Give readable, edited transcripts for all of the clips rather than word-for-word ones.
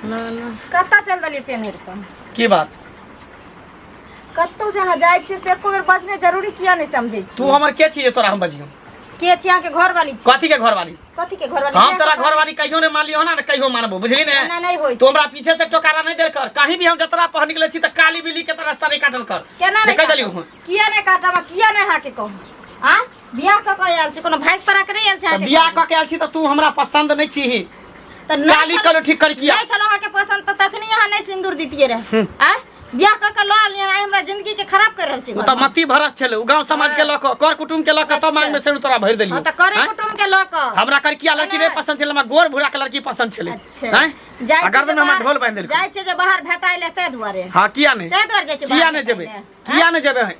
ला ला। कतऽ चल देलियै पेन ओढ़ि कऽ? की बात? कतौ जहाँ जाइ छियै से एको बेर बजने जरूरी किया नहि समझै छी? तू हमर के छी जे तोरा हम बजियौ? के छी? अहाँके घरवाली छी। कथी के घरवाली? कथी के घरवाली? हम तोरा घरवाली कहियो नहीं मानलियो ना, कहियो मानबो, बुझली ने? एना नहि होइ। तू हमरा पीछे से टोकारा नहीं देल कर। कहीं भी हम जतरा पर निकले छी त काली बिल्ली के त रास्ता नहीं काटल कर। केना जे नहि कहि देलियो काटब? हूँ। किया नहि काटब आ किया नहि अहाँके कहू? आ बियाह कऽ के आयल छी, कोनो भागि पड़ा के नहि आयल छी तऽ अहाँके बियाह घरमे। कऽ के आयल छी तऽ तू हमरा पसंद नहीं छी। तऽ नहि काली कलो ठीक कर किया? नहि छल अहाँके पसंद तऽ तखनी अहाँ नहि सिन्दूर दितियै रहे। आ बियाह कऽ के लऽ आनलियै, आइ हमरा जिंदगी के खराब कर रहल छी। ओ तऽ मति भरस छलै, ओ गांव समाज के लऽ कऽ, कर कुटुम के लऽ कऽ, तब मांग में सेनु तोरा भरि देलियौ। हँ तऽ करे आँय? कुटुम के लऽ कऽ। हमरा करकिया लड़की नहीं पसंद छलै, हमरा गोर भूरा के लड़की पसंद छलै। अच्छा। आँय? जाइ आ छियै गर्दन जे में हमरा बाहर- ढोल बांधि देलकै। जाइ छियै जे बाहर भेटाइ लए ताहि दुआरे। हाँ, किया नहीं? ताहि दुआरे जाइ छियै किया बाहर नहीं जेबै? भेटाइ लए। किया नहीं जेबै?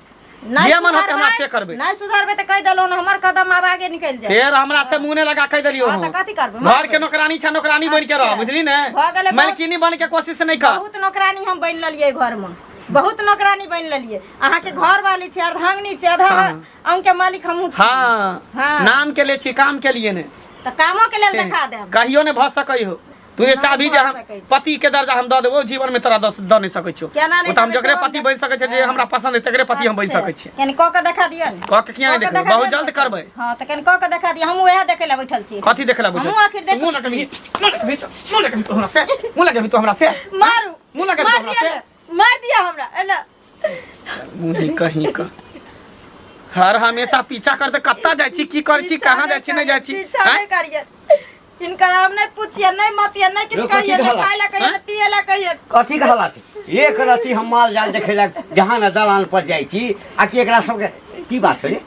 नहि जे मन होतै हमरा सुधरबै- से करबै। नहि सुधरबै तऽ कहि देलहुँ ने, हमर कदम आब आगे निकलि जायत। फेर हमरा से मुँह नहि लगा, कहि देलियौ। हाँ, हम तऽ कथी करबै? घर के नौकरानी छै, नौकरानी बनि के रह। अच्छा। बुझली ने? भऽ गेलै बहुत- मालकिनी बन के कोशिश नहि कर। बहुत नौकरानी हम बनि लेलियै घरमे, बहुत नौकरानी बनि लेलियै। अहाँके घर वाली छै, अर्धांगिनी छै, आधा अंग के मालिक हमहूँ छी। हाँ। हाँ। नाम के ले छी, काम के लिए ने। तऽ कामो के लेल देखा देब। कहियो नहि भऽ सकै हो। तू जे नहि चाहबी जे भऽ हम सकै छै। पति के दर्जा हम दऽ देबो, जीवन में तोरा दऽ दऽ नहि सकै छियौ। केना नहि ओ तऽ हम देबै जकरे से हम पति बनि सकै छै, जे हमरा पसंद है, तकरे पति हम बनि अच्छा। सकै छी। कनि कऽ के देखा दिअ ने। कऽ के किया नहि कऽ के देखबै? देखा बहुत दिअ ने जल्द बस। करबै। हँ तऽ कनि कऽ के देखा दिअ, हमहूँ उएह देखै लए बैठल छी। कथी देखै लए बैठल हमहूँ आखिर छी? देखै मुँह लगबही, मुँह लगबही तो, मुँह लगबही तो हमरा से, मुँह लगबही तो हमरा से। मारू। मुँह लगबही तो मार हमरा दिअ से। ने, मार दिअ हमरा एना। मुँह कहीं का हर हमेशा पीछा करते कत्ता जाइ छी, की करै छी, पीछा कहाँ जाइ छी, नहि जाइ छी। पीछा आँय? नहि करियै, हिनकर हम नहि पूछिए, नहि मतिए, नहि किछु रो, कथी कहिए, नहि कहला? खाय लए कहिए, नहि पिए लए कहिए। कथी के हालत छै? एक रति हम माल जाल देखै लए जहाँ ने दलान पर जाइ छी आ कि एकरा सबके की बात छै रे?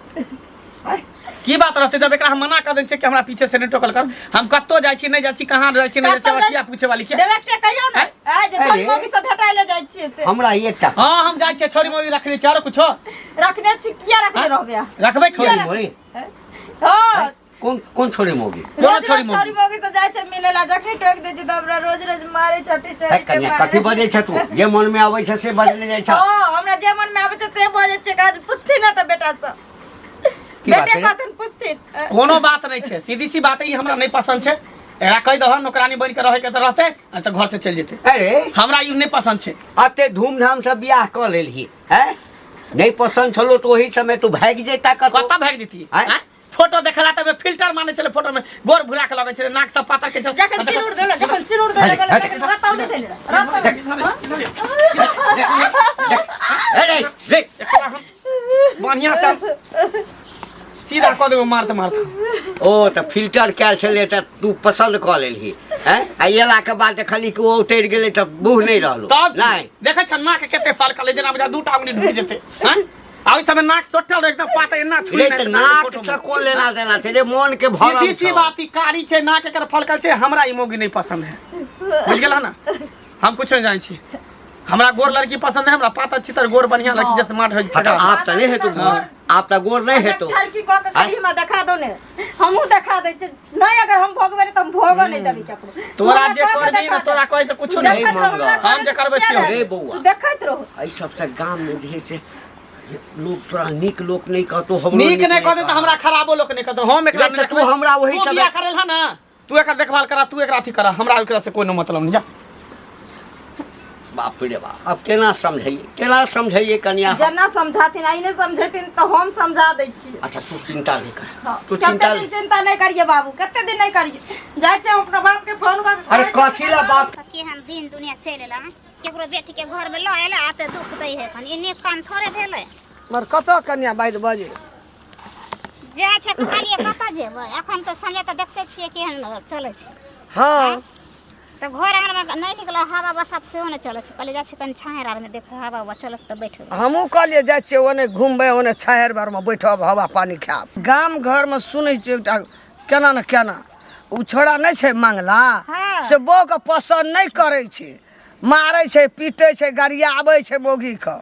आँय? की बात रहतै जब एकरा हम मना कर दै छियै कि हमरा पीछे से नहि टोकल कर। हम कतौ जाइ छी, नहि जाइ छी, कहाँ जाइ छी, नहि जाइ छी, हमरा किया पूछे वाली किया? डायरेक्टे कहियौ ने आइ जे अरे। छोट मौगी सब भेटाइ लए जाइ छियै से। हमरा एकटा हाँ, हम जाइ छियै, छोरी मौगी रखने छियै आरो कुछो रखने छी? किया रखने रहबै अहाँ? रखबै छोरी छोरी मोरी? हँ। कोन कोन छोरी मौगी? कोनो रोज छोरी रोज मौगी? छोरी मौगी से जाइ छै मिले ला, जखनी टोक दै छै तऽ हमरा रोज रोज मारे छटी है छोरी के कन्या, मारे। कथी बजै छ तू? जे मन में अबै छै से बजने जाइ छ। हँ, हमरा जे मन में आबै छै से बजै छै। कहत पुछथिन ने तऽ बेटा से की बात बेटे छै रे? कहथिन पुछथिन। कोनो बात नहीं छै, सीधी सी बात है, ई हमरा नहीं पसंद छै। एकरा कहि दह नौकरानी बनि के रहै के तऽ रहतै, आ तऽ घर से चलि जेतै। अरे हमरा ई नहीं पसंद छै। अते धूमधाम से बियाह कऽ लेलही है, नहीं पसंद छलो तो ओही समय तू भागि जैता कतौ। कतऽ भागि जेती? आँय? आँय? फोटो देखला तब फिल्टर माने छलै, फोटो में गोर भुरा के लगै छलै, नाक सब पातर के छलै। जखन सिनूर देलो, जखन सिनूर देलो अरे, गेलो अरे। तखन रताउ नहि देले रताउ। अरे रे एकरा हम बढ़िया से सीधा कऽ देबो मारते मारते। ओ तऽ फिल्टर कयल छलै तऽ तू पसन्द कऽ लेलही हैं, आ एलाके बाद देखली कि ओ उतरि गेलै तऽ मुँह नहि रहलो। तब नहि देखै छ नाक केते फलकलै, जेना बुझा दूटा उंगली ढुकि जेतै। हैं, आ ओहि समय नाक सोटल रहै, एकदम पातर एना छुई रे नहि तऽ तऽ नाक फोटो में। से कोन लेना देना छै रे? मोन के भरम सीधी सी छौ। बात, ई कारी छै, नाक एकर फलकल छै, हमरा ई मौगी नहीं पसंद है, बुझ गेल ना? हम कुछ नहीं जानै छी। हमरा गोर लड़की पसंद है, हमरा पातर छितर गोर बढ़िया लड़की जैसे माठ होइ। हँ तऽ आब तऽ नहि हेतौ गोर, आब तऽ गोर नहि हेतौ। ठरकी कऽ के कही हमरा देखा दो ने, हमहूँ देखा दै छियै। नहि अगर हम भोगबै ने तऽ हम भोगऽ नहि देबै ककरो। तोरा हमरा जे कऽ के करबी देखा ने, तोरा दे। कहै से कुछो देखैत नहीं। रहो, हमरा हम जे करबै से किया रे नहि? बौआ। तू देखैत रहो। एहि सबसँ गाममे जे है से लोग तोरा नीक लोक नहि कहतो, हमरो नीक नहि कहतै तऽ कहत। हमरा खराबो लोक नहि कहतै। हम एकरा रे, नहि तऽ तू रखबै। हमरा ओहि तू समय- बियाह करल हँ ना, तू एकर देखभाल करा, तू एकरा अथी करा, हमरा ओकरा से कोनो मतलब नहीं। जा। बाप रे बाप, अब केना समझैयै, केना समझैयै कनिया हम? जेना समझाथिन, आइ नहि समझेथिन तऽ हम समझा दै छियै। अच्छा, तू चिंता नहि कर। हाँ, तू कते चिंता दिन चिंता नहि करिए बाबू, कते दिन नहि करिए। जाइ छियै हम अपना बाप के फोन कऽ के अरे कहै छियै, कथी ला बाप? तऽ केहन दिन दुनिया चलि एला हँ? केकरो बेटीके घरमे लऽ एला आ तऽ दुख दै है एखन। ई नीक काम थोड़े भेलै। मगर कतऽ कन्या बाजि बजै जाइ छै तऽ कहलियै कतऽ जेबै, एखन तऽ समय तऽ देखते छियै केहन चलै छै। हँ तऽ घर आङगनमे नहि निकल, हवा बसात सेहो नहि चलै छै। कहलियै जाइ छै कनि छाहरि आरमे देखै, हवा उवा चलत तऽ बैठबै। हमहूँ कहलियै जाइ छियै ओने घुमबै, ओने छाहरि बारमे बैठब, हवा पानि खायब। गाम घरमे सुनै छियै एकटा केना ने केना ओ छोड़ा नहि छै मंगला। हँ। से बौके पसन्द नहि करै छै, मारै छै, पीटै छै, गरियाबै छै मौगीके।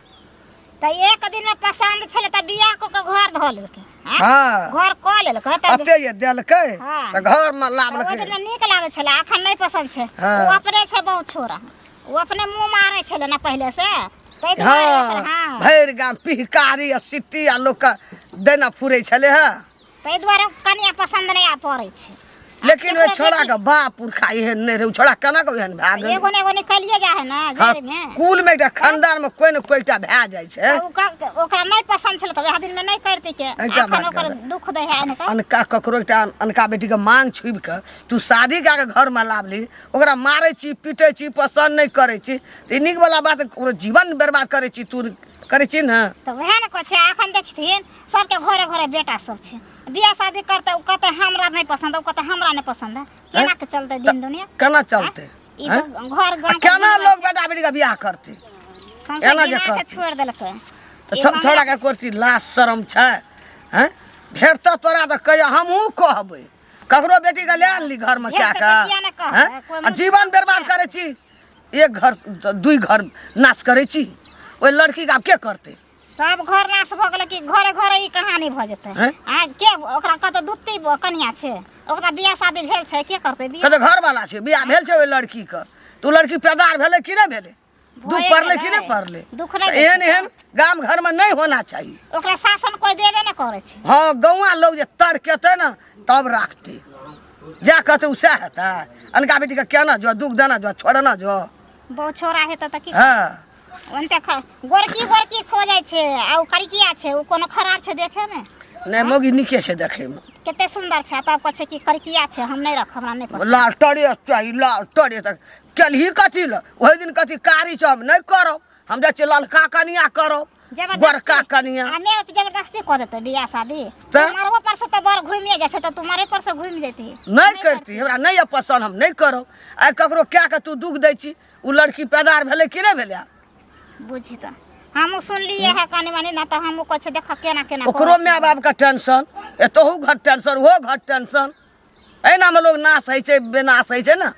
तऽ एक दिनमे पसन्द छलै तऽ बियाह कऽ के घर धऽ लेलकै। आँय? हँ। घर कऽ लेलकै तऽ एते जे देलकै। हँ। तऽ घरमे तऽ ओहि लाबलकै। दिनमे नीक लागै छलै, एखन नहि पसन्द छै। हँ। ओ अपने छै बहुत छोरा, ओ अपने मुँह मारै छलै ने पहिले से, ताहि दुआरे हँ। हँ। भरि गाम पिहकारी आ सिट्टी आ लोकके देना फुरै छलै हँ। ताहि दुआरे कनिया पसन्द नहि आब पड़ै छै। लेकिन ओहि छोड़ा के बाप पुरखा एहन नहि रहै, ओ छोड़ा केना कऽ एहन भए गेलै? एगो ने एगो निकलिए जा है ना। हाँ, जड़ि में। कुल में एकटा खानदान में कोई ने कोई एकटा भए जाइ छै। तऽ ओकरा नहि पसन्द छलै तऽ वएह दिन में नहि करती के। एकटा एखन बात ओकर करबै। दुख दै है अनका। अनका ककरो एकटा अनका बेटीके मांग छुबि कऽ तू शादी कए कऽ घरमे लाबली, ओकरा मारै छी, पीटै छी, पसन्द नहि करै छी, तऽ ई नीक वला बात? ओकरो जीवन बर्बाद करै छी तू, करै छी ने? तऽ वएह ने कहै छै, एखन देखथिन सबके घरे घरे बेटा सब छै, बियाह शादी करतै, ओ कहतै हमरा नहि पसन्द, ओ कहतै हमरा नहि पसन्द है। केना के चलतै दिन दुनिया? केना चलतै? ई तऽ घर आ गाँव के केना बनबै लोग छै। बेटा बेटीके बियाह करतै? सौंसे एना जे गिना के करतै। छोड़ि देलकै। तऽ ई मामला छौड़ाके कोची लाज शरम छै? हैं, भेटतऽ तोरा तऽ कहिया हमहूँ कहबै, ककरो बेटीके लए आनली घरमे भेटतै कए तऽ कऽ किया नहि कहबै? हैं? कोइ आ मुँह जीवन बर्बाद करै छी, एक घर दुई घर नाश करै छी। ओहि लड़कीके आब के करतै? सब घर नाश भऽ गेलै कि घरे घरे ई कहानी भऽ जेतै? हैं? आ के ओकरा कतौ दुत्ती कनिया छै, ओकरा बियाह शादी भेल छै, के करतै बियाह? कतऽ घरवाला छै, बियाह भेल छै ओहि लड़कीके, तऽ ओ लड़की पैदार भेलै कि नहि भेलै? दुख भए पड़लै कि गेलै। नहि पड़लै? दुख नहि तऽ दै एहन छै। एहन गाम घरमे नहि होना चाही। ओकरा शासन कोइ देबे नहि करै छै। हँ, गौआँ लोग जे तड़केतै ने तब राखतै, जा कहतै ओ सएह हेतै। अनका बेटीके केना जो दुख देना जो छोड़ना जो। बहु छोरा हेतै तऽ की? हँ, ओनते गोरकी गोरकी खो जाइ छै आ ओ करिकिया छै, ओ कोनो खराब छै देखैमे? नहि, मौगी नीके छै देखैमे। कते सुन्दर छै, तब कहै छै कि करिकिया छै, हम नहि रखब, हमरा नहि पसन्द। लाल टरे चाही, लाल टरे तक केलही कथी लए? ओहि दिन कथी कारी छै, हम नहि करब, हम जाइ छियै ललका कनिया करब। जबरदस्ती गोरका कनिया। आ मे जबरदस्ती कऽ देतै बियाह शादी। तऽ? मरबो पर से तऽ बड़ घुमिए जाइ छै, तऽ तू मरे पर से घुमि जैती। नहि करती, हमरा नहि यऽ पसन्द, हम नहि करब। आइ ककरो कए कऽ तू दुख दै छी, ओ लड़की पैदार भेलै कि नहि भेलै? बुझी तऽ हमहूँ सुनलियै है कनि मनि ना, तऽ हमहूँ कहै छियै देख केना केना ओकरो करै छै। माय बापके टेंशन, एतहु घर टेंशन, ओहो घर टेंशन, एहिनामे लोग नाश होइ छै, बेनाश होइ छै ने।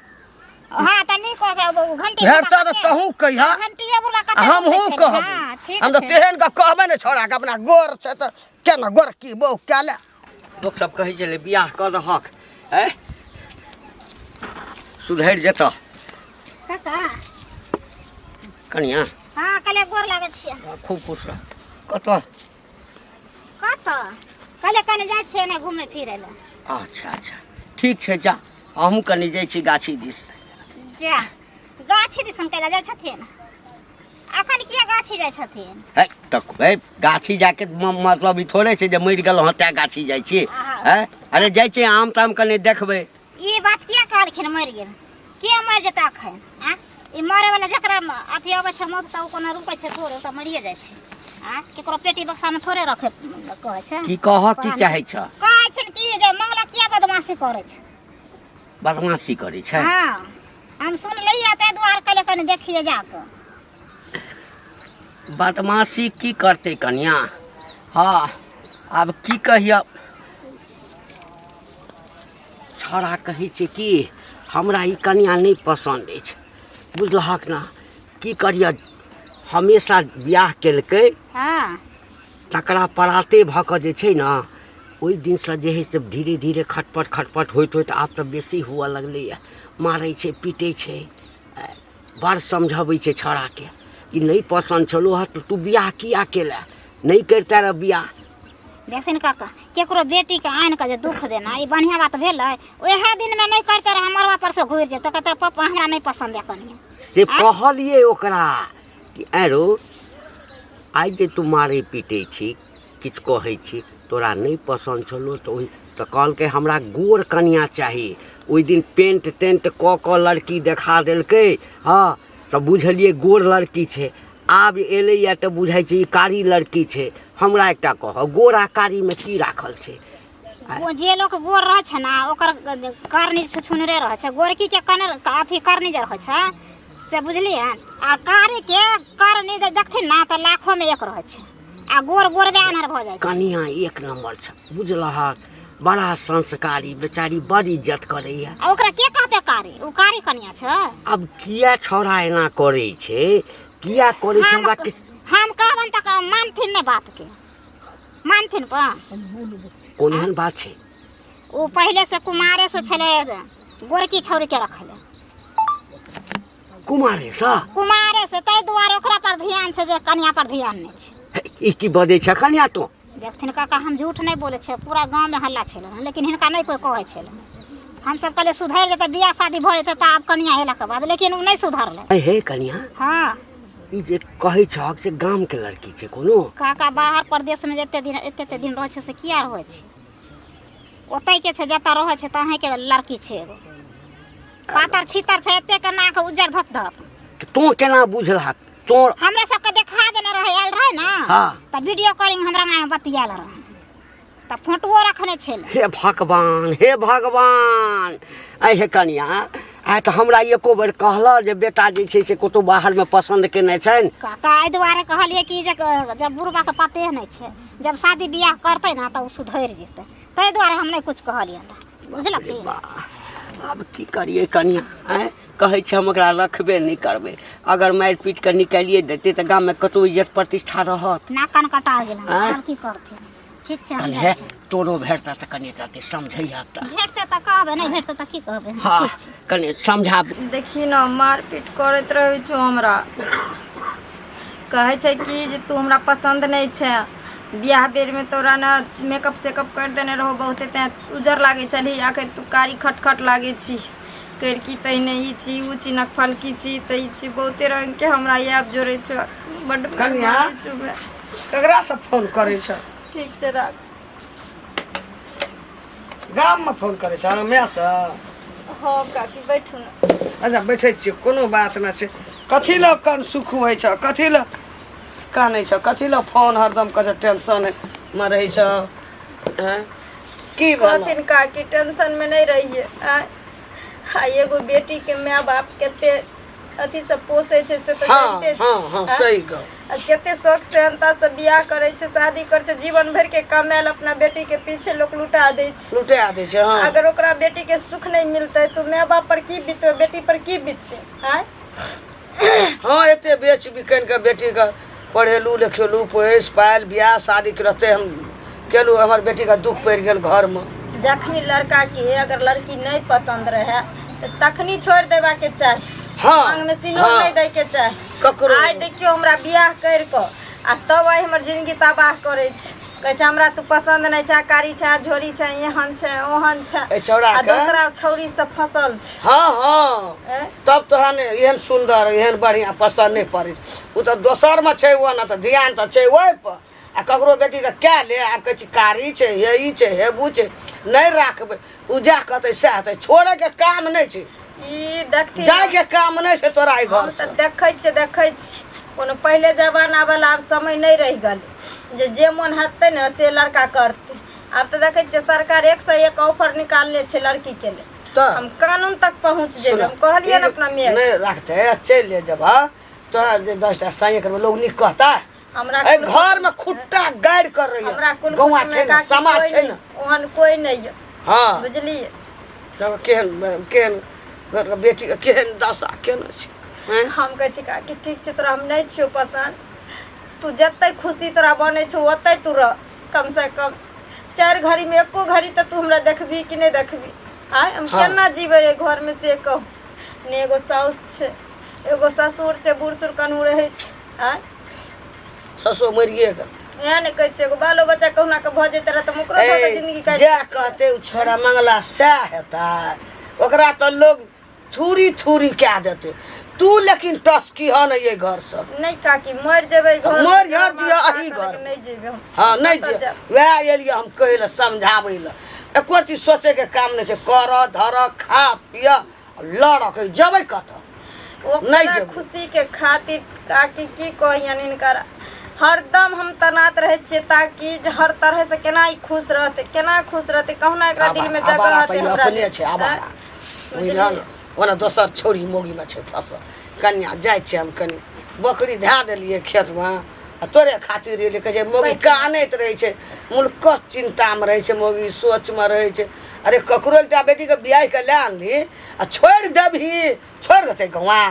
हाँ तऽ नीक हो जाए, ओ घंटी भेटतऽ तऽ तहूँ कहिया। घंटिए बुला कते हमहूँ रुसै छलै। कहबै। हाँ, ठीक हम तऽ छै। तेहन कऽ कहबै ने छौड़ाके, अपना गोर छै तऽ केना गोरकी बहु कए ले। लोक सब कहै छलै बियाह कऽ दहक, ऐ सुधरि जेतह। काका। कनिया। हाँ, कहले गोर लागै छियै। खूब खुश रह। कतऽ? कतऽ, कहले कने जाइ छियै ने घुमै फिरै लए। अच्छा अच्छा, ठीक छै, जा, हमहूँ कनि जाइ छी गाछी दिस। जा, गाछी दिसन कैला जाइ छथिन? अखन किया गाछी जाइ छथिन? है तऽ हे, गाछी जाके मतलब ई थोड़े छै जे मरि गेलहुँ हँ तैँ गाछी जाइ छी। हैं, अरे जाइ छी आम ताम कनि देखबै। ई बात किया कहलखिन मरि गेल? के मरि जेतै अखन? आँ, ई मरे वाला जकरा अथी अबै छै मौत, तऽ ओ कोनो रुकै छै थोड़े? ओ तऽ मरिए जाइ छै। आँ, केकरो पेटी बक्सामे थोड़े रखे कहै छै। की कहऽ की चाहै छ? कहै छै कि जे मंगला किया बदमाशी करै छै। बदमाशी करै छै? हाँ, हम सुनलियै ताहि दुआरे कहलियै कनि देखिए जाकऽ। बदमाशी की करतै कनिया? हँ, आब की कहियऽ, छौड़ा कहै छै कि हमरा ई कनिया नहि पसन्द अछि, बुझलहक ने? की करियऽ, हमेशा बियाह केलकै तकरा पराते भऽ कऽ जे छै ने, ओहि दिनसँ जे हइ से धीरे धीरे खटपट खटपट होइत होइत आब तऽ बेसी हुअ लगलैए। मारै छै, पीटै छै। बड़ समझबै छै छौड़ाके कि नहि पसन्द छलौ हँ तऽ तू बियाह किया केलए? नहि करिते रह बियाह। देखथिन काका, केकरो बेटीके आनि कऽ जे दुख देना, ई बढ़िआँ बात भेलै? ओएह दिनमे नहि करते रहे, मरबा पर से घुरि जेतै, कहते पप्पा हमरा नहि पसन्द यऽ कनिया। से कहलियै ओकरा कि आरो आइ जे तू मारै पीटै छी, किछु कहै छी, तोरा नहि पसन्द छलौ तऽ ओहि तऽ कहलकै हमरा गोर कनिया चाही। ओहि दिन पेंट तेंट कऽ कऽ लड़की देखा देलकै। हँ, तऽ बुझलियै गोर लड़की छै। आब एलैए तऽ बुझाइ छै ई कारी लड़की छै। हमरा एकटा कहऽ, गोर आ कारीमे की राखल छै? जे लोक गोर रहै छै ने, ओकर करनी छुछुनरे रहै छै। गोरकीके कन अथी करनी जे रहै छै से बुझलियै, आ कारीके करनी जे देखथिन ने तऽ लाखोमे एक रहै छै, आ गोर गोरबे आन्हर भऽ जाइ छै। कनिया एक नम्बर छै, बुझलहक? बड़ा संस्कारी बेचारी, बड़ इज्जत करैया। आ ओकरा के कहतै कारी? ओ कारी कनिया छै? आब किया छौड़ा एना करै छै, किया करै छै, हमरा किछु हम कहबनि तऽ मानथिन नहि बातके, मानथिन पा? कोन एहन बात छै? ओ पहिले से कुमारे से छलै, गोरकी छौरी के रखले। कुमारे सँ? कुमारे से, ताहि दुआरे ओकरा पर ध्यान छै, जे कनिया पर ध्यान नहि छै। हे, ई की बजै छै कनिया तू? देखथिन काका, हम झूठ नहि बोलै छियै। पूरा गाँवमे हल्ला छलै, लेकिन हिनका नहि कोइ कहै छलै। हमसब कहलियै सुधरि जेतै बियाह शादी भऽ जेतै तऽ आब कनिया हेलाके बाद लेकिन ओ नहि सुधरलै हे कनिया हँ ई जे कहै छहक से गामके लड़की छै कोनो काका बाहर परदेशमे जते दिन एते एते दिन रहै छै से किया रहै छै ओतहिके छै जतऽ रहै छै तहीँके लड़की छै एगो पातर छितर छै एते के नाक उज्जर धक धक तोँ केना बुझलहक तोँ हमरा सबके देखा देने रहै आयल रहै ने हाँ। तऽ वीडियो कॉलिंग हमरा अंगनामे बतियाल रहै तऽ फोटोओ रखने छलै हे भगवान हे भगवान आइ हे कनिया आइ तऽ हमरा एको बेर कहलह जे बेटा जे छै से कतहु बाहरमे पसन्द केने छनि काका एहि दुआरे कहलियै कि जे जब बुढ़बाके पते नहि छै जब शादी बियाह करतै ने तऽ ओ सुधरि जेतै ताहि दुआरे हम नहि किछु कहलियै बुझलक की आब की करियै कनिया आँय कहै छै हम ओकरा रखबे नहि करबै अगर मारि पीट कऽ निकालिए देतै तऽ गाममे कतहु इज्जत प्रतिष्ठा रहत नाक कान कटा गेल आँय? आब की करथिन ठीक छै हम कनि जाइ हे छी। तोरो भेटतह तऽ कनि एकरा ते समझैहक तऽ भेटतै तऽ कहबै नहि भेटतै तऽ की कहबै हँ ठीक छै कनि समझा देखी ने मारपीट करैत रहै छौ हमरा कहै छै कि जे तू हमरा पसन्द नहि छै बियाह बेरमे तोरा ने मेकअप सेकअप करि देने रहो बहुते तैँ उज्जर लागै छलही आखिर तू कारी खटखट लागै छी करिकी तहिने ई छी ओ छी नकफलकी छी तऽ ई छी बहुते रङ्गके हमरा आब जोड़ै छौ बड्ड कनिया? मारै छौ बे। ककरासँ फोन करै छ ठीक छै राख गाममे फोन करै छ मायसँ हँ काकी बैठू ने अच्छा बैठै छियै कोनो बात नहि छै कथी लए कन सुख होइ छ कथी लए कानै छ कथी लए फोन हरदम कहै छ टेंशन मे रहै छ आँय? की भेल कहथिन काकी टेंशनमे नहि रहियै आँय आ एगो बेटीके माय बाप कते अथी सब पोसै छै से तऽ हँ जानिते हँ हँ छी सही गप आ कते शौक सेहनता से बियाह करै छै शादी करै छै जीवन भरि के कमायल अपना बेटी के पीछे लोक लुटा दै छै लुटा दै छै हँ अगर ओकरा बेटी के सुख नहि मिलतै तऽ माय बाप पर की बीततै बेटी पर की बीततै आँय हँ एते बेच बिकनि कऽ बेटीके पढ़ेलहुँ लिखेलहुँ पोसि पालि बियाह शादी के रहते हम केलहुँ हमर बेटीके दुःख पड़ि गेल घरमे जखनी लड़का के अगर लड़की नहीं पसंद रहे तऽ तखनी छोड़ि देबाके चाही हँ मांग में सिनूर हँ। नहीं दै के चाही ककरो आइ देखियौ हमरा बियाह करि कऽ आ तब आइ हमर जिंदगी तबाह करै छै कहै छै हमरा तू पसन्द नहि छै कारी छै झोरी छै एहन छै ओहन छै ए छौड़ा आ के? दोसरा छौरी सब फसल छै हँ हँ ए? तब तोरा ने एहन सुन्दर एहन बढ़िआँ पसन्द नहि पड़ै छै ओ तऽ दोसरमे छै ओ ने तऽ ध्यान तऽ छै ओहिपर आ ककरो बेटीके कए ले आब कहै छी कारी छै हे ई छै हे बू छै नहि राखबै ओ जा कहतै सएह हेतै छोड़ैके काम नहि छै ई देखथिन जायके काम नहि छै तोरा एहि हम घर तऽ देखै छियै देखै छियै कोनो पहिले जमाना वाला आब समय नहि रहि गेलै जे जे मोन हेतै ने से लड़का करतै आब तऽ देखै छियै सरकार एक से एक ऑफर निकालने छै लड़की के लेल तऽ हम कानून तक पहुँच जेबै हम कहलियै ने अपना माय नहि राखतै चलि ले जब तोरा जे 10 टा साँये करबै लोग नीक कहता हमरा एहि घर में खुट्टा गाड़ि कर रही हमरा कुल गौआ कुटुम्ब छै मे ने काकी समाज कोइ छै नहि ने ओहन कोइ नहि यऽ हँ बुझलियै तब केहन केहन घरके बेटीके केहन दशा केने छै आँय? हम कहै छी काकी ठीक छै तोरा हम नहि छियौ पसन्द तू जते खुशी तोरा बनै छौ ओतै तू रह कम से कम 4 घड़ी में एको घड़ी तऽ तू हमरा देखबी कि नहि देखबी आँय हम हँ। केना जीबै एहि घरमे से कहू ने एगो साउस छै एगो ससुर छै बूढ़ सूढ़ कनहु रहै छै आँय ससुर मरिए गेल इएह ने कहै छियै एगो बालो बच्चा कहुना कऽ भऽ जेतै रहए तऽ ओकरो धऽ कऽ जिंदगी काटि जे कहतै ओ छोड़ा मंगला सएह हेतै ओकरा तऽ लोग थूरी थूरी कए देतै तू लेकिन टसकी हन एहि घरसँ नहि काकी मरि जेबै घर मरि हर दिअ एही घर। नहि जेबै हम हँ नहि कतऽ जे जायब? वएह एलियै हम कहै लए समझाबै लए एको चीज सोचैके काम नहि छै कर धर खा पिय लड़ जेबै कतऽ नहि ओकरा जेबै। खुशी के खातिर काकी की कहियन हिनकर हरदम हम तनात रहै छियै ताकि जे हर तरह से केना ई खुश रहतै केना खुश रहतै कहुना एकरा दिल में जगह आवारा हेतै तऽ ई हमरा अपने लेल। छै आवारा आँय? बुझल ने ओना दोसर छौड़ी मौगीमे छै फसल कनिया जाइ छियै हम कनि बकरी धए देलियै खेतमे आ तोरे खातिर एलियै कहै छै मौगी कानैत रहै छै मुल्कस चिन्तामे रहै छै मौगी सोचमे रहै छै अरे ककरो एकटा बेटीके बियाह कऽ लए आनली आ छोड़ि देबही छोड़ि देतै गौआँ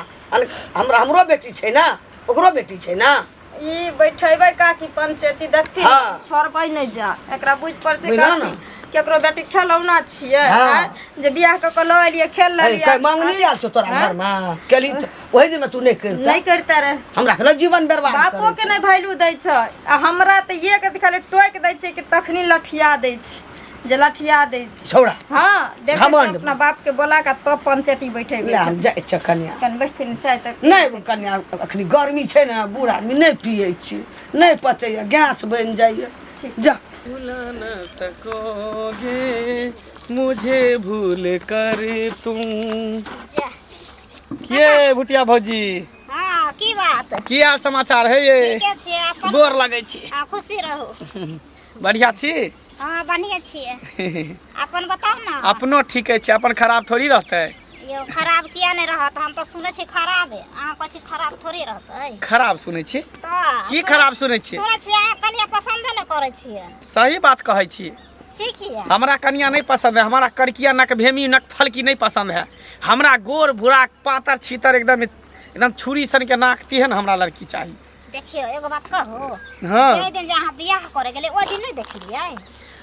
हमरा हमरो बेटी छै ने ओकरो बेटी छै ने ई बैठेबै काकी पंचायती देखथिन हाँ। छोड़बै नहि जा एकरा बुझि पड़ छै बुझलऽ काकी ने? केकरो बेटी खेलौना छियै हाँ। आँय? जे बियाह कऽ कऽ लऽ एलियै खेल लेलियै कहीं मांगनी आयल छौ तोरा घरमे केली तऽ ओहि दिनमे तू नहि करितह नहि करिते रहे हमरा के जीवन बर्बाद बापो करै के नहि वैल्यू दै छै आ हमरा तऽ एक खाली टोकि दै छै कि तखनी लठिया दै छै जे लठिया दै छी। छौड़ा हाँ, देखै छी। घमंड। अपना बाप के बोला के तब पंचायती बैठेबै। ले, हम जाइ छियै कनिया। कनि बैठथिन, चाय तक। नहि कनिया, अखनी गर्मी छै ने, बूढ़ आदमी नहि पियै छी, नहि पचैया, गैस बनि जाइए। ठीक। जा। भुला न सकोगे मुझे भूल कर तुम। जा। के भुटिया भौजी? हाँ, की बात? की हाल समाचार है ये? ठीके छियै, अपन? गोर लगै छी। हाँ, खुशी रहू। बढ़िया छी? हाँ, बढ़िया छियै, अपन बताउ ने। अपनो ठीके छै, अपन खराब थोड़ी रहतै। यौ, खराब किया नहि रहत? हम तऽ सुनै छी खराब, अहाँ कहै छी खराब थोड़े रहतै। खराब सुनै छी? तऽ की सुनै खराब सुनै छी? सुनै छियै अहाँ कनिया पसन्दे नहि करै छियै। सही बात कहै छी। से किया? हमरा कनिया नहि पसंद है, हमरा करकिया नक भेमी नक फलकी नहि पसंद है। हमरा गोर भूरा पातर छीतर एकदम एकदम छुरी सन के नाक तेहन हमरा लड़की चाही। देखियौ, एगो बात कहू? हाँ। जाहि दिन जे अहाँ बियाह करे गेलै, ओहि दिन नहि देखलियै?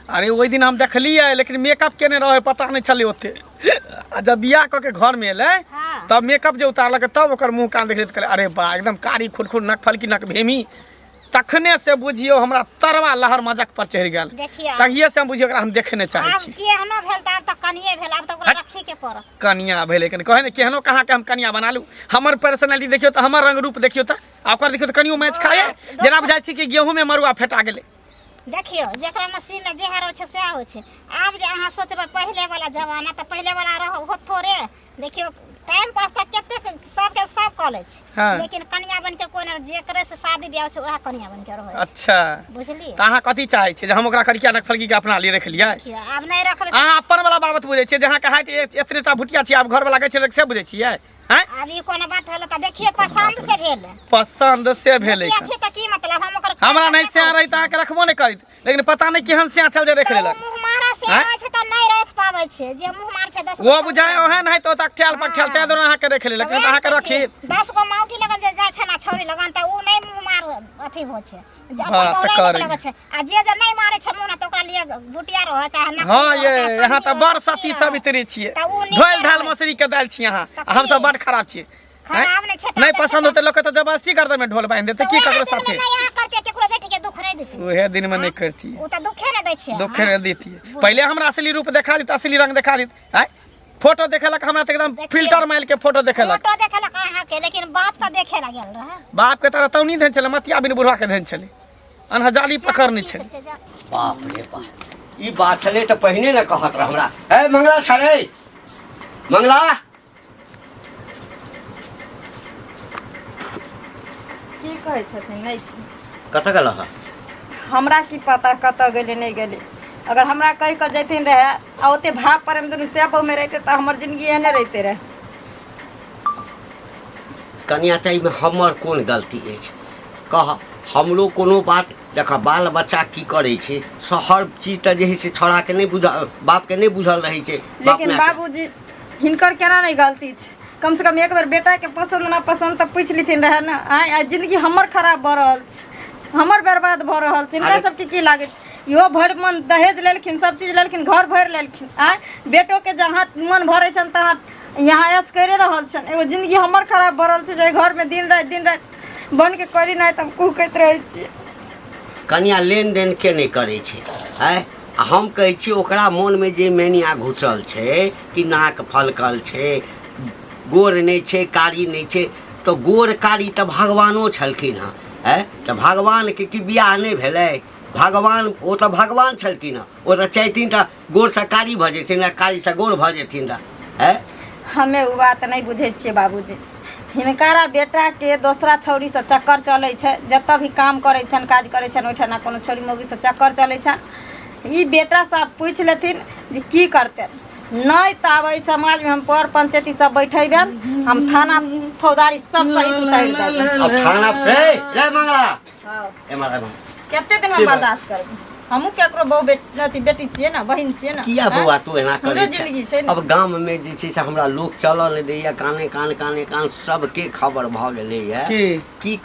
अरे, ओहि दिन हम देखलियै, लेकिन मेकअप केने रहै, पता नहि छलै ओते। आ जब बियाह कऽ के घरमे एलै, तब मेकअप जे उतारलकै, तब ओकर मुँह कान देखलियै तऽ कहलियै, अरे बा, एकदम कारी खुरखुर नक फलकी नक भेमी। तखने से बुझियौ हमरा तरवा लहर मजक पर चढ़ि गेल। देखियौ। तहिए से हम बुझियौ ओकरा हम देखे नहि चाहै आब छी। केहनो भेल तऽ आब तऽ कनिये भेल, आब तऽ ओकरा हट। रखैके पड़त। कनिया भेलै कनि कहै ने, केहनो कहाँके हम कनिया बना लू। हमर पर्सनैलिटी देखियौ तऽ, हमर रंग रूप देखियौ तऽ, आ ओकर देखियौ तऽ कनियो मैच खाए, जेना बुझाइ छै कि गेहूँमे मरुआ फेटा गेलै। देखियौ, जेकरा नसीबमे जेहे रहै छै सएह होइ छै। आब जे अहाँ सोचबै पहिले वाला जमाना, तऽ पहिले वाला रह हो थोड़े। देखियौ, टाइम पास तऽ कतेक सबके सब कऽ लै छै, लेकिन कनिया बनिके कोइ नहि, जेकरे से शादी बियाह छै उएह कनिया बनिके रहै छै। बुझलियै? तऽ अहाँ कथी चाहै छियै, जे हम ओकरा करिया नक फलकी के अपना लिए रखि लियै? देखियौ, आब नहि रखबै। अहाँ अपन वाला बाबत बुझै छियै, जे अहाँके हाइट एतने टा भुटिया छियै, आब घर वाला कहै छै से बुझै छियै? आँय? आब ई कोनो बात भेलै? तऽ देखियौ, पसन्द से भेल। पसन्द से भेलै। भुटिया छै तऽ की मतलब हम ओकर हमरा नहि स्याह रही तऽ अहाँके रखबो नहि करैत, लेकिन पता नहि केहन स्याह छल जे रखि तऽ ओ लेलक। मुँह मारा से आँय? होइ छै तऽ नहि राखि पाबै छै, जे मुँह मार छै 10 ओ बुझाय ओहन है तऽ ओतऽ ठेल पकठेल, ताहि दुआरे अहाँके रखि लेलक, नहि तऽ अहाँके रखी। 10 गो मौगी लगन जे जाइ छै ने छौरी लगन, तऽ ओ नहि मुँह मार अथी होइ छै जे अपन बात बौराइ करै। लगै छै, आ जे जे नहि मारै छै मुँह ने, तऽ ओकरा लिए भुटिया रहै चाहे नकली हँ रहै, ये चाहे यहाँ तऽ पन्नी बड़ रहै, सती की रहै। सवित्री छियै। तऽ ओ नीके धोल धाल रहै। मसुरी के दालि छी अहाँ, तऽ आ हमसब की? बड़ खराब छियै। खराब नहि छै तऽ नहि देखै पसंद तऽ होतै लोकके तऽ जबरदस्ती गर्दनमे ढोल बान्हि देतै तऽ की उएह ककरो दिनमे साथे। नहि अहाँ करतियै, केकरो बेटीके दुःख नहि दैतियै। उहे दिनमे नहि करतियै। ओ तऽ दुःखे नहि दै छियै। दुखे नहि दैतियै। पहिले हमरा असली रूप देखा दैत, असली रंग देखा दैत। आँय, फोटो देखेलक हमरा तऽ एकदम देखियौ। फिल्टर मारि के फोटो देखेलक। फोटो देखेलक अहाँके, लेकिन बाप तऽ देखे ला गेल रहै। बाप के तऽ रतौनी धेन छलै, मतिया बिन बुढ़वा के धेन छलै, अनहजाली पकड़ने छलै। बाप रे बाप, ई बात छलै तऽ पहिने ने कहत रह हमरा। ए मंगला छड़े, मंगला। की कहै छथिन? नहि छै। कतऽ गेल हँ? हमरा की पता कतऽ गेलै नहि गेलै। अगर हमरा कहि कऽ जैथिन रहए आ ओते भाव प्रेम दुनू से बहुमे रहितै, तऽ हमर जिंदगी एहने रहिते रहए। कनिया, तऽ एहिमे हमर कोन गलती अछि, कह? हमरो कोनो बात देख, बाल बच्चा की करै छै से हर चीज तऽ जे हइ से छौड़ाके नहि बुझल, बापके नहि बुझल रहै छै बाप लेकिन मायके। बाबूजी, हिनकर केना नहि गलती छै? कमसँ कम एक बेर बेटाके पसन्द नापसन्द तऽ पूछि लेथिन रहए ने। आँय, आइ जिंदगी हमर खराब भऽ रहल छै, हमर बर्बाद भऽ रहल छै। हिनका सबके की लागै छै? इहो भरि मन दहेज लेलखिन, सब चीज लेलखिन, घर भरि लेलखिन। आँय, बेटोके जहाँ मन भरै छनि तहाँ यहाँ ऐश करि रहल छनि। एगो जिंदगी हमर खराब भऽ रहल छै, जे घरमे दिन राति दिन राति बनके करी नहि तऽ हम कुहकैत रहै छियै। कनिया, लेन देन के नहि करै छै? आँय, आ हम कहै छी ओकरा मोनमे जे मैनिया घुसल छै कि नाक फलकल छै, गोर नहि छै, कारी नहि छै, तऽ गोर कारी तऽ भगवानो छलखिन हँ। आँय, तऽ भगवानके की बियाह नहि भेलै? भगवान ओ तऽ भगवान छलखिन हँ, ओ तऽ चाहथिन तऽ गोरसँ कारी भऽ जेथिन आ कारीसँ गोर भऽ जेथिन रहए। आँय, हमे ओ बात नहि बुझै छियै बाबूजी। हिनकारा बेटाके दोसरा छौड़ीसँ चक्कर चलै छै। जतऽ भी काम करै छनि, काज करै छनि, ओहिठिना कोनो छौड़ी मौगीसँ चक्कर चलै छनि। ई बेटा साहब पूछि लेथिन जे की करतै, नहि तऽ आब एहि समाजमे हम पर पंचायती सब बैठेबनि, हम थाना फौजदारी सब सहित उतारि देबै। अब थाना रे रे मंगला। हँ। एम्हर एम्हर। कते दिन हम बर्दाश्त करबै? हमहूँ केकरो बहु बेटी अथी बेटी छियै ने, बहिन छियै ने। किया बौआ तू एना हमरो करै जिंदगी छै? छै ने। अब गाममे जे छै से हमरा लोक चलऽ नहि दैया, काने कान काने कान सबके खबर भऽ गेलैया। की? की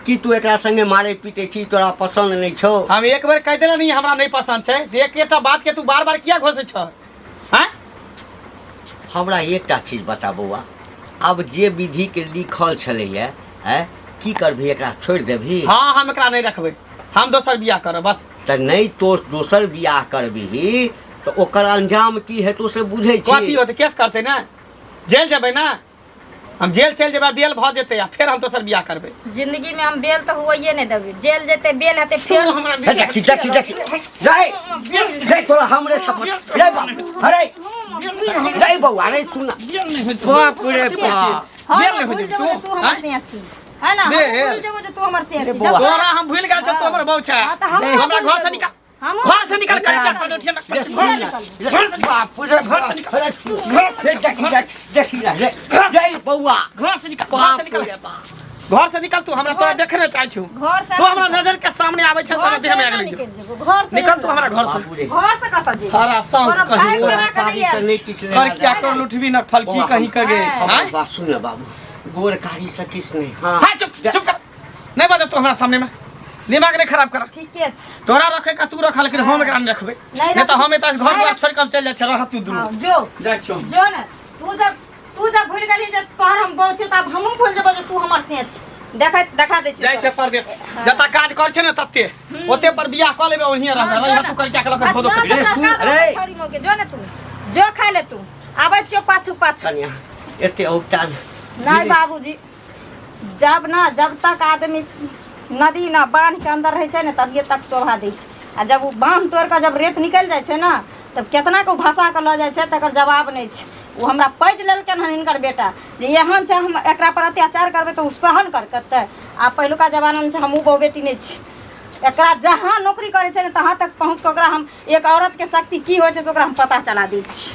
की तू एकरा संगे मारे पीटे छी, तोरा पसन्द नहि छौ? हम एक बेर कहि देले नहीं हमरा नहीं पसंद छै, तऽ एकेटा बात के तू बार बार किया घोसै छ? आँय? हमरा एकटा चीज बता बौआ, आब जे विधिके लिखल छलैया, आँय, की करबही? एकरा छोड़ि देबही? हाँ, हम एकरा नहीं रखबै, हम दोसर बियाह करब बस। तऽ नहि तो दोसर बियाह करबिही तऽ ओकर अंजाम की हेतौ से बुझै कथी छी होतै केस करतै ने जेल जेबै ने हम जेल चलि जेबै बेल भऽ जेतै आ फेर हम दोसर बियाह करबै जिंदगी में हम बेल तो हुए नहीं देबै जेल जेते बेल हेतै फेर तू हमरा हे देखी देखी देखी रे रे तोरा हमरे शपथ रे बाप अरे रे बौआ रे सुन बेल नहि होइत बाप रे बाप हाँ, बेल नहि भूल होइत जेबो जे तू तू हमर आँय? से छी है ना हम बेल। भूल जेबो जे तू हमर से छी बौआ। तोरा हम भूलि गेल छौ तू हमर बहू छै हाँ, तऽ हमहूँ हमरा भूलि घर से जेबो। निकाल हमहूँ घर से निकाल कर क्या कर उठिए ना रे सुन ना घर से निकाल बाप रे घर से निकाल। अरे सुन घर से रे निकाल। देखी देख देखी रे रे बौआ घर से निकाल घर से बाप निकाल रे बाप घर से निकाल तू हमरा तोरा देखे नहि चाहै छौ घर से तू हमरा नजर के सामने आबै छै घर तोरा से देह में आगि ना लागि निकल जेतौ। जेबो घर से निकल तू हमरा घर से बाप रे घर से कतऽ जेबो हरा सौंख तोरा कहीं भाई तोरा बना के कारी नहीं से आयल नहीं छी। किछु लेना कर क्या देना। कर लुटबी न फलकी बौआ, कहीं कगे हाँ। हमर आँय? बात सुन ने बाबू गोर कारी से किछु नहीं हाँ हाँ चुप चुप कर नहीं बाजब तू हमरा सामने में दिमाग नहीं खराब कर ठीके छै तोरा रखे का तू रख लेकिन हम एकरा नहीं रखबे नहीं नहीं तो हम एतऽ घर नहीं द्वार छोड़ के हम चलि जाइ छियै रह तू दुनू हाँ, जो जाइ छियौ हम। जो ने तू जब भूल गेली जे तोहर हम बहू छी तऽ आब हमहूँ भूल जेबो जे तू हमर से छी देखै देखा दै छी जाइ छै परदेश जतऽ काज कर छै ने तते ओते पर बियाह कऽ लेबै ओहिये रहबै रहिहे तू करिया के लऽ कऽ धो धो के रे, सुन, रे। छोरी मोके जो ने तू जो खाइ ले तू आबै छियो पाछू पाछू कनिया एते औगता नहीं बाबूजी जब ना जब तक आदमी नदी ना बांध के अंदर रहै छै ने तभिए तक शोभा दै छै आ जब ओ बांध तोड़ि कऽ जब रेत निकलि जाइ छै ने तब केतना के ओ भसा कऽ लऽ जाइ छै तकर जवाब नहि छै ओ हमरा पैज लेलकनि हन हिनकर बेटा जे एहन छै हम एकरा पर अत्याचार करबै तऽ ओ सहन करतै आ पहिलुका जमानामे छै हमहूँ बहु बेटी नहि छी एकरा जहाँ नौकरी करै छै ने तहाँ तक पहुँच कऽ ओकरा हम एक औरतके शक्ति की होइ छै से ओकरा हम पता चला दै छी।